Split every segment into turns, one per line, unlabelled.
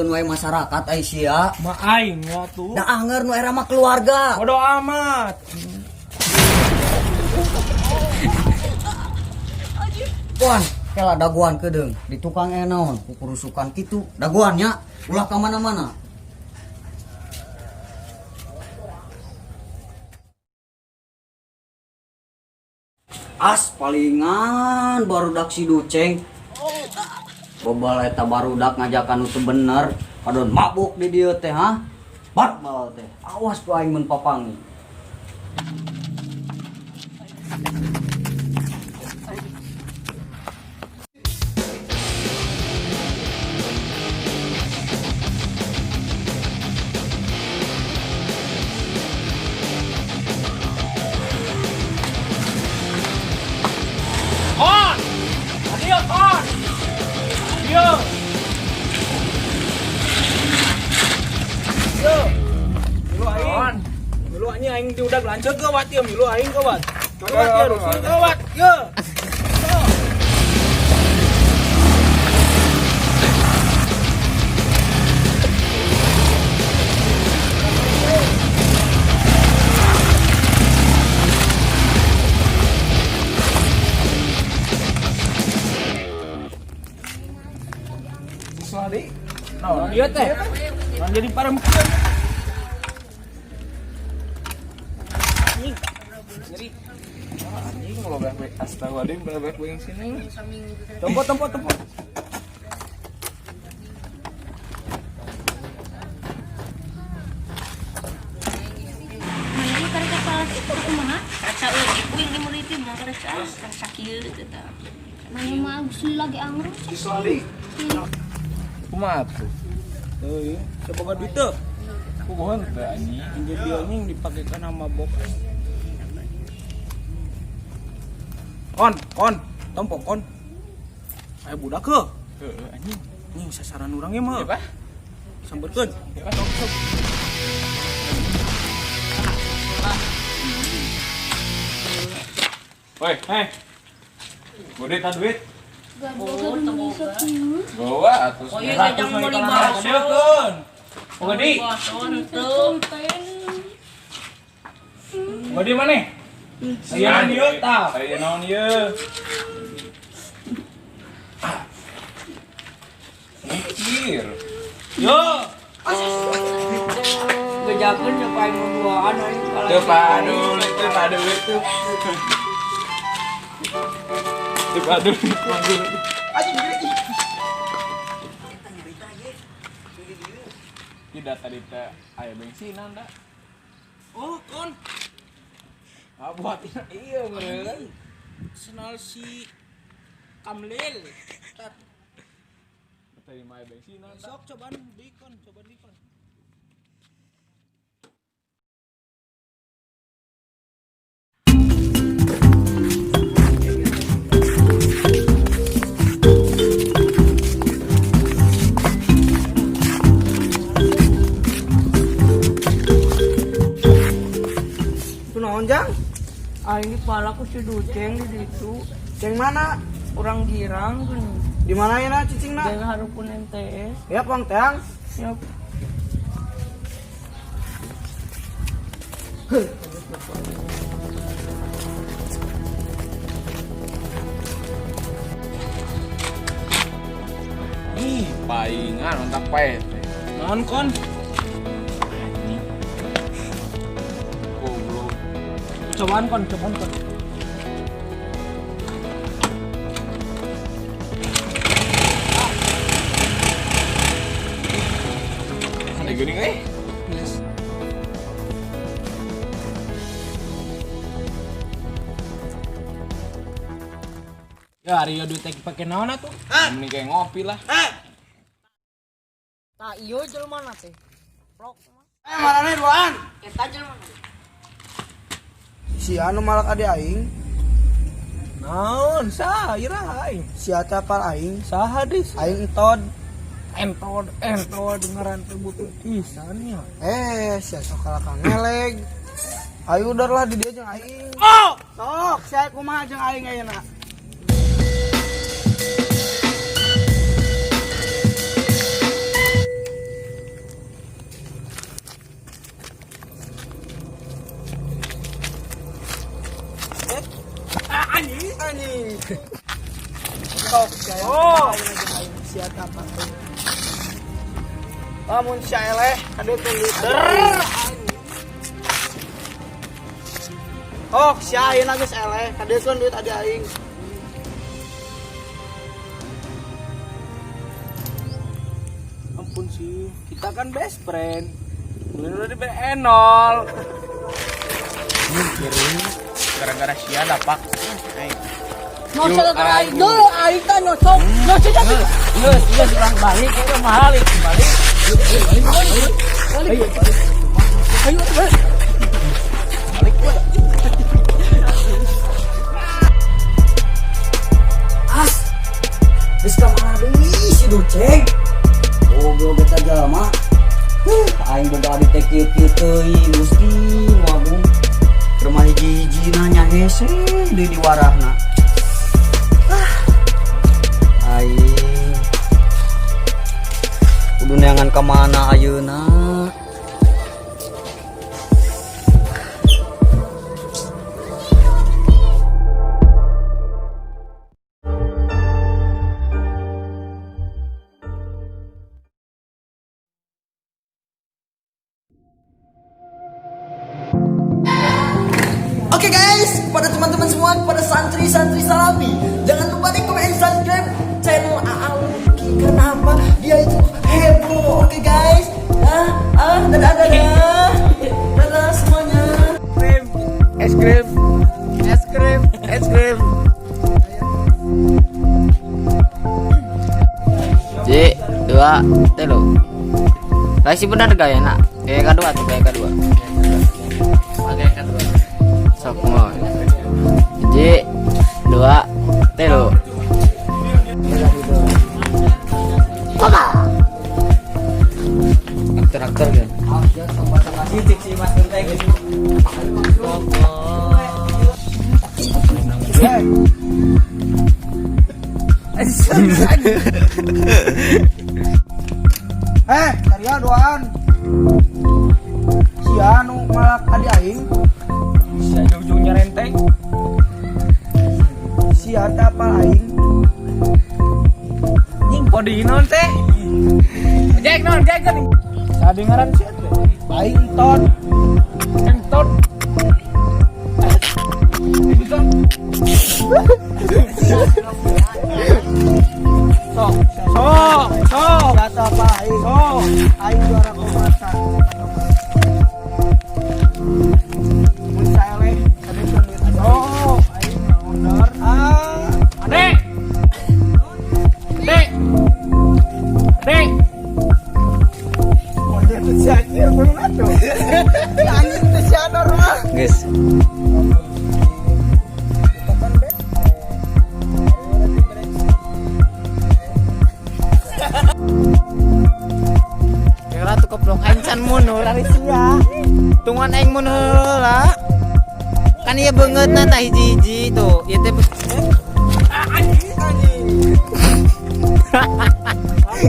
Nyalahkeun wae masyarakat ai sia.
Ma aing ya tuh.
Da anger nu era mah keluarga.
Bodo amat.
Wan, kela daguan kedeung di tukang naon kukurusukan kitu. Daguan nya ulah ka mana-mana. As palingan barudak si Duceng. Bobal eta barudak ngajakan nu teu bener, kadon mabuk di dieu teh ha. Barbal teh. Awas ku aing mun papangi.
On. Ayo on. Yo. Yo. Milu aing. Milu anjing aing diudag lanceuk gawat ieu milu aing gawat. Gawat ieu rusuh gawat. Yo. Sorry. Nah, dia teh. Nah, jadi parempuan. Anjing. Nyeri.
Anjing kalau banyak astagfirullahaladzim banyak bensin ini.
Tempo tempo tempo.
Mana karek kepala itu kumaha?
Rasa euy kuing di murid mah rasa rasa kieu teh.
Mana mah Agus lagi anggur.
Kumaha tuh?
Euy, coba duit teu.
Kumaha teh anjing?
Jadi anjing dipake kana mabok. Kon, kon, tempo kon. Aya budak heuh.
Heeh anjing.
Anjing sasaran urang ieu mah.
Ya, Pak.
Samberkeun.
Ya, Pak. Sok, sok. Woi, hei. Gede tak duit?
Gaduh bisa kieu.
Bawa atuh.
Oh iya jang meuli bakso.
Oh, gede.
Bakso henteu.
Gede mana? Aya ieu tah.
Aya naon ieu? Mikir.
Yo.
Bejakeun nya aing nu duaan aing kalah.
Teu padul, teu padul itu. Teu padul, padul. Tidak tadi teh aya bensinan da.
Oh, kon.
Ah buat iya meureun.
Senal si Kamlil.
Tadi mah aya bensinan da.
Sok cobaan deui kon, cobaan deui kon.
Kunaon jang?
Aing dipala ku si Duceng di ditu.
Ceng mana?
Urang girang geuning.
Di mana ya na cicing na?
Jeung hareupeun MTS.
Ya pang teang.
Siap.
Ih, paingan ontak pae teh.
Naon kon?
Anjing. Goblok.
Cobaan kon, cobaan kon.
Ada geuning euy.
Ya ari ieu duit teh pake naon atuh?
Mending kayak ngopi lah.
Tah ieu jelema na teh. Plok.
Eh marane duaan.
Eta jelema.
Si anu malak ade aing,
Naon saha iraha aing?
si apal aing,
Saha dis?
aing entod.
Entod, entod ngaran teh butuh pisan nya.
Eh, si sok kalah ka ngeleg. Ayo udah lah di dia jeung aing.
Oh!
Sok, sia kumaha jeung aing ayeuna?
Anjing.
Anjing. Sok sia.
Oh.
Sia apa? Lamun sia eleh kade teu Oh, sia ayeuna geus eleh, kadekeun duit adi aing.
Ampun sih, kita kan best friend. Udah di BN0. Gara-gara sia dapak.
Nyosok ke aing dulu, aing teh nyosok. Nyosok jadi.
Geus, geus urang balik, itu mahal balik. Balik. Ayo, balik. Balik.
As. Geus ka mana deui si Duceng? Goblok eta jalma. Huh, aing boga adi teh kieu-kieu teuing Gusti nu agung. Rumah hiji-hijina nya hese deui di warahna. Ah. Aing kudu neangan ka mana ayeuna?
Oke guys, kepada teman-teman semua, kepada santri-santri Salafi, jangan lupa di komen subscribe channel AA Lucky. Karena apa? Dia itu heboh. Oke guys, ah, ah, dadah, dadah, dadah semuanya.
Es krim. Es krim. Es krim.
J dua telu. Lah sih bener gak ya nak? Gaya kedua tuh gaya kedua.
Gaya kedua.
Sok mau. J dua telu. Aktor-aktor kan.
Titik si Mas Genteng.
Eh, karya doaan. Sia nu malak adi aing.
Sia ujung-ujungnya renteng.
Sia teh apal aing.
Anjing podi non teh. Jack non, jack kan. Sabi ngaran sia teh.
Aing ton.
Kentot. Bisa. Sok, sok, sok.
Sia teh apal aing.
Sok.
Aing juara komasa. Mun saeleh kadekeun duit adi aing.
Sok.
Aing naon Ah.
Adek. Adek. Adek.
Monyet teh sia kieu kudu atuh. Si anjing teh sia dor mah.
Geus.
Kita kan best friend.
Kira tuh keblok aing can mundur ari sia. Tungguan aing mundur heula. Kan ieu beungeutna tah hiji-hiji tuh. Ieu teh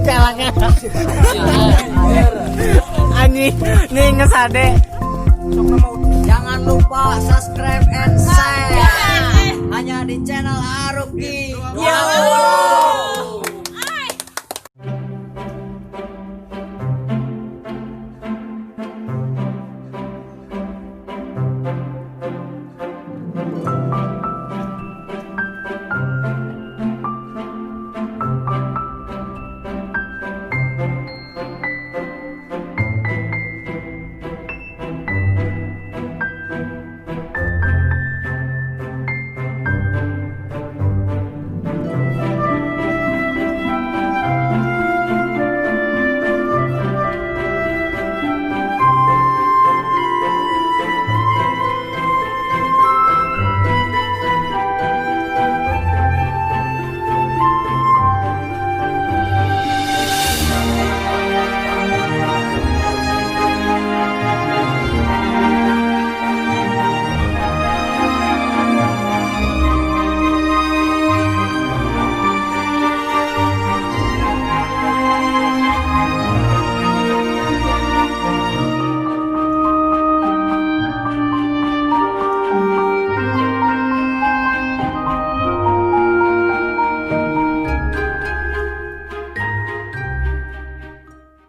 Kalangnya. Anjing, nih ngesade.
Jangan lupa subscribe and share. Hanya di channel Aruki.